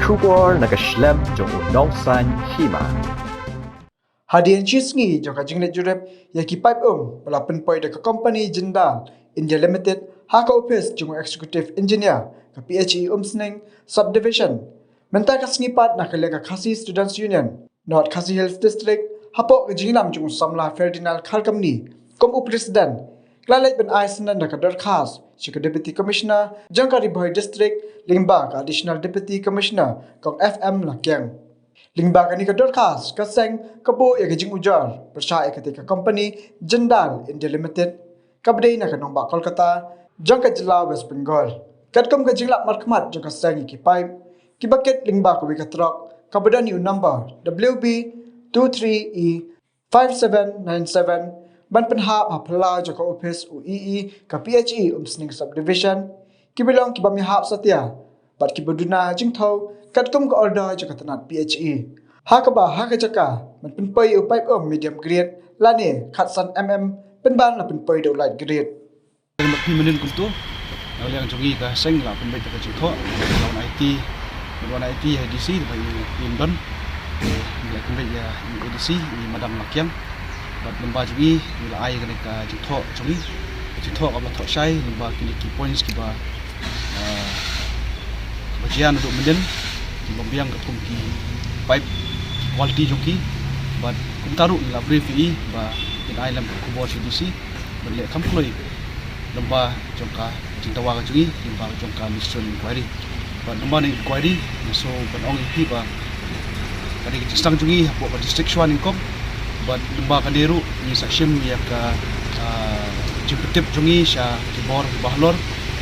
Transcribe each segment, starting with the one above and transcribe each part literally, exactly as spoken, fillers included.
Khubor na ka shlem jong u nongsan hima. Hadien shi sngi jong ka jingleit jurip ïa ki paip um ba la pynpoi da ka kompani Jindal India Limited ha ka ophis jong u Executive Engineer ka P H E Umsning Subdivision mynta ka sngi pat na ka liang ka Khasi Students Union North Khasi Hills District hapoh ka jingïalam jong u samla Ferdinand Kharkamni kum u President. Ka la leit ban ai syndon da ka dorkhas sha ka Deputy Commissioner jong ka Ri Bhoi District lyngba ka Additional Deputy Commissioner Kong F M Lakiang. Lyngba kane ka dorkhas ka seng ka buh ïa ka jingujor pyrshah ïa kata ka kompani Jindal India Limited kaba dei na ka nongbah Kolkata jong ka jylla West Bengal. Katkum ka jinglap markhmat jong ka seng ïa ki paip kiba kit lyngba kawei ka trok kaba don ïa u number W B two three E five seven nine seven ban pynhap ha phyllaw jong ka ophis u E E ka P H E Umsning Subdivision, kiba long kiba ïahap satia bad kiba duna jingthew katkum ka order jong ka tnat P H E. Ha kaba ha ka jaka ban pynpoi ïa u paip um medium grade lane khatsan M M pynban la pynpoi da u light grade. Bad phi mynnin kumto, na liang jong ngi ka seng la pynbeit da ka jingthoh, la wan aiti, la wan aiti ha D C ba i im don. Ngi la pynbeit ïa i A D C i Madam Lakiang. Bad lyngba jong ngi ngi la ai kane ka jingthoh jong ngi, ka jingthoh kaba la thoh shai lyngba kine ki points kiba, ah, kaba jia naduh mynnin, kiba biang katkum ki pipe, ki quality jong ki. Bad kumta ruh ngi la brief ïa i ba in ai lem ka khubor sha D C ban leh kham kloi lyngba jong ka jingdawa ka jong ngi, lyngba jong ka Ministerial Inquiry. Bad lyngba na inquiry ngi shu ban ong ïa phi ba ka dei ka jingsdang jong ngi hapoh ka district shuwa nyngkong. Bad lyngba kane ruh ngi sa shim ïa ka, ah, jingpyntip jong ngi sha ki bor kiba halor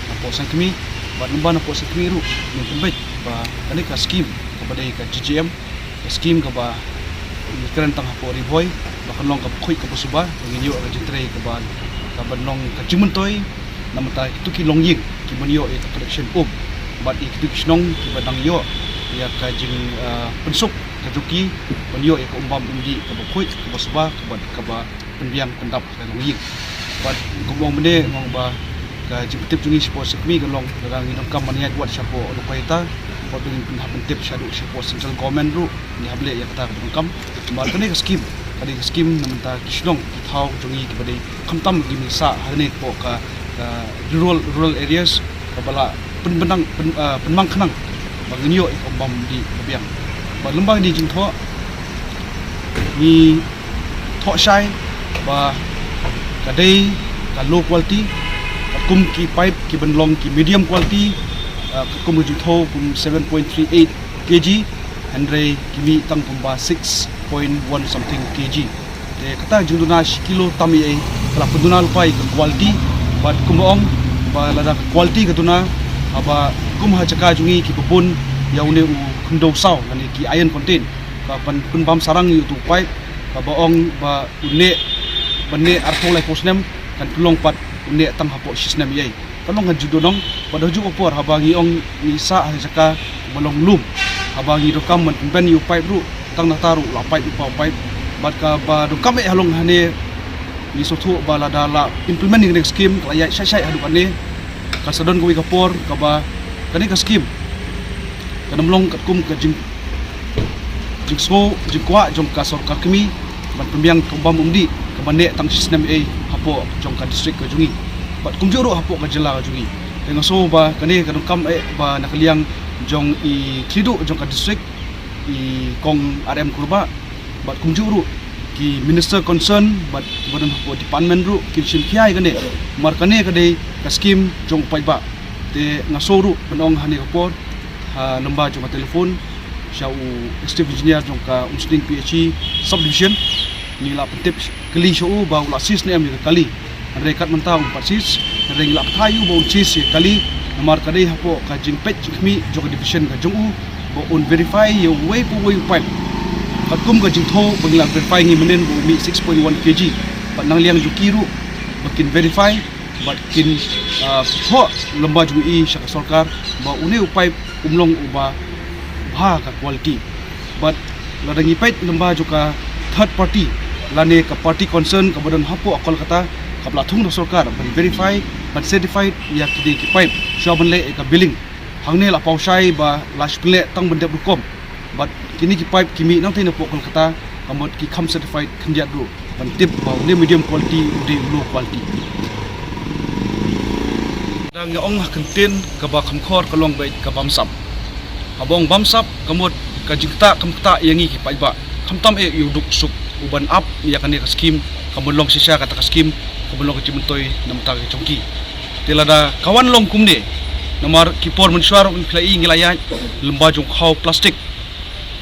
hapoh Sengkmie. Bad lyngba napoh Sengkmie ruh ngi pynbeit ba kane ka scheme kaba dei ka G G M, ka scheme kaba ngi kren tang hapoh Ri Bhoi, ba kan long ka bakhuid kaba suba, ba ngin ïoh ka jingtrei kaba, kaban long ka jingmyntoi namar ta kito ki longïing kiban ïoh ïa ka connection um bad ïa kito ki shnong kiba dang ïoh ïa ka jing, ah, pynsuk ka jong ki ban ïoh ïa ka umbam umdih kaba khuid kaba suba kaba, kaba pynbiang pyndap ka longïing. Bad kumba ong mynne, nga ong ba ka jingpyntip jong ngi shapoh Sengkmie ka long lada ngi donkam ban ïaid wat shapoh Lukaita, bad ngin pynhap pyntip shaduh shapoh central government ruh ngi hap leh ïa kata kaba donkam. Bad kane ka scheme ka dei ka scheme na bynta ki shnong ki thaw jong ngi kiba dei khamtam ki mih sah hangne hapoh ka, ka rural, rural areas kaba la pynbendang, pyn, ah, pynmang khnang ba ngin ïoh ïa ka umbam umdih ba biang. Bad lyngba kane ka jingthoh ngi thoh shai ba ka dei ka low quality, katkum ki pipe kiban long ki medium quality, ah, katkum ka jingthew kum seven point three eight K G, hynrei ki mih tang kumba six point one something K G. Te kata ka jingduna shi kilo tam ei ei ka la pynduna lypa ïa ka quality. Bad kumba ong ba lada ka quality ka duna, haba kum ha jaka jong ngi kiba bun ïa une u khyndew saw lane ki iron content, ka ban pynbam sarang ïa utu u pipe, kaba ong ba u neh, ban neh arphew laiphew snem, kan pynlong pat u neh tang hapoh shi snem ei ei. Ka long ka jingdonong, bad ha kajuh ka por haba ngi ong ngi sah ha jaka ba long lum, haba ngi donkam ban pynben ïa u pipe ruh, tang nangta ruh la pipe, u pipe, u pipe. Bad kaba donkam eh ha long hangne, ngi sngewthuh ba lada la implement ïa kane ka scheme ka la ïaid shai shai haduh katne, kan sa don kawei ka por kaba kane ka scheme kan ym long katkum ka jing jingsngew jingkwah jong ka sorkar kmie ban pynbiang ka umbam umdih kaba neh tang shi snem ei hapoh jong ka district ka jong ngi bad kumjuh ruh hapoh ka jylla ka jong ngi. Te nga sngew ba kane ka donkam eh ba na ka liang jong i khlieh duh jong ka district, i Kong R M Kurbah, bad kumjuh ruh ki minister concern bad kiba don hapoh department ruh kin shim khia ïa kane, namar kane ka dei ka scheme jong u paidbah. Te nga sngew ruh ban ong hangne ka por ha lyngba jong ka telephone sha u Executive Engineer jong ka Umsning P H E Subdivision, ngi la pyntip kylli sha u ba u la seize ne em ïa ka kali. Hynrei kat mynta um pat seize, hynrei ngi la kyntu ïa u ba un seize ïa ka kali, namar ka dei hapoh ka jingpeit jingkhmih jong ka division ka jong u ba un verify ïa uwei pa uwei u pipe. Katkum ka jingthew ba ngi la verify ngi mynnin ba u mih six point one K G, bad na liang jong ki ruh ba kin verify bad kin, ah, thoh lyngba jong i sha ka sorkar ba une u pipe um long uba bha ka quality. Bad lada ngi peit lyngba jong ka third party lane ka party concern kaba don hapoh Kolkata, kaba la thung da ka sorkar ban verify, ban certify ïa kine ki pipe shuwa ban leh ïa ka billing. Hangne la paw shai ba la shu pynleh tang ban dep rukom. Bad kine ki pipe ki mih nangtei napoh Kolkata, ka mut ki kham certified khyndiat ruh ban tip ba une medium quality, une low quality. Dang ïa ong ha ktien kaba kham khor ka long beit ka bamsap. Haba ong bamsap ka mut ka jingktah kham ktah ïa ngi ki paidbah. Khamtam eh ïa u duk suk u ban ap ïa kane ka skim, ka ban long shisha kata ka skim, ka ban long ka jingmyntoi na bynta ka jong ki. Te lada ka wan long kumne, namar ki por mynshuwa ruh ngi la ïaid lyngba jong u khaw plastik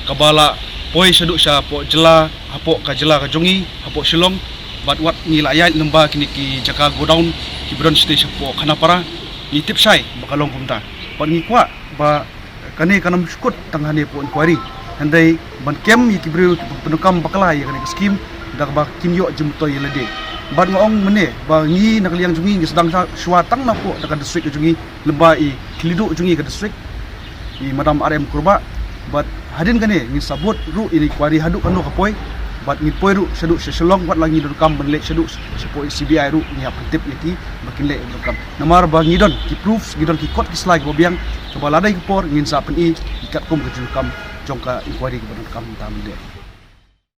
kaba la poi shaduh shapoh jylla, hapoh ka jylla ka jong ngi, hapoh Shillong, bad wat ngi la ïaid lyngba kine ki jaka godown kiba don shatei shapoh Khanapara, ngi tip shai ba ka long kumta. Bad ngi kwah ba kane kan ym shu kut tang hangne hapoh inquiry, hynrei ban kem ïa ki briew kiba pyndonkam bakla ïa kane ka skim da kaba kin ïoh jingmyntoi ïa lade. Bad nga ong mynne ba ngi na ka liang jong ngi ngi sdang shuwa tang napoh da ka district ka jong ngi, lyngba i khlieh duh jong ngi ka district, i Madam R M Kurbah. Bad hadien kane ngin sa bud ruh ïa inquiry haduh katno ka poi. Bad ngin poi ruh shaduh sha Shillong, wat la ngi donkam ban leit shaduh shapoh C B I ruh ngi hap pyntip ïa ki ba kin leit donkam. Namar ba ngi don ki proofs, ngi don ki kot ki sla kiba biang, kaba lada ïa ka por ngin sa pyni ïa katkum ka jingdonkam jong ka inquiry kaba donkam mynta mynne.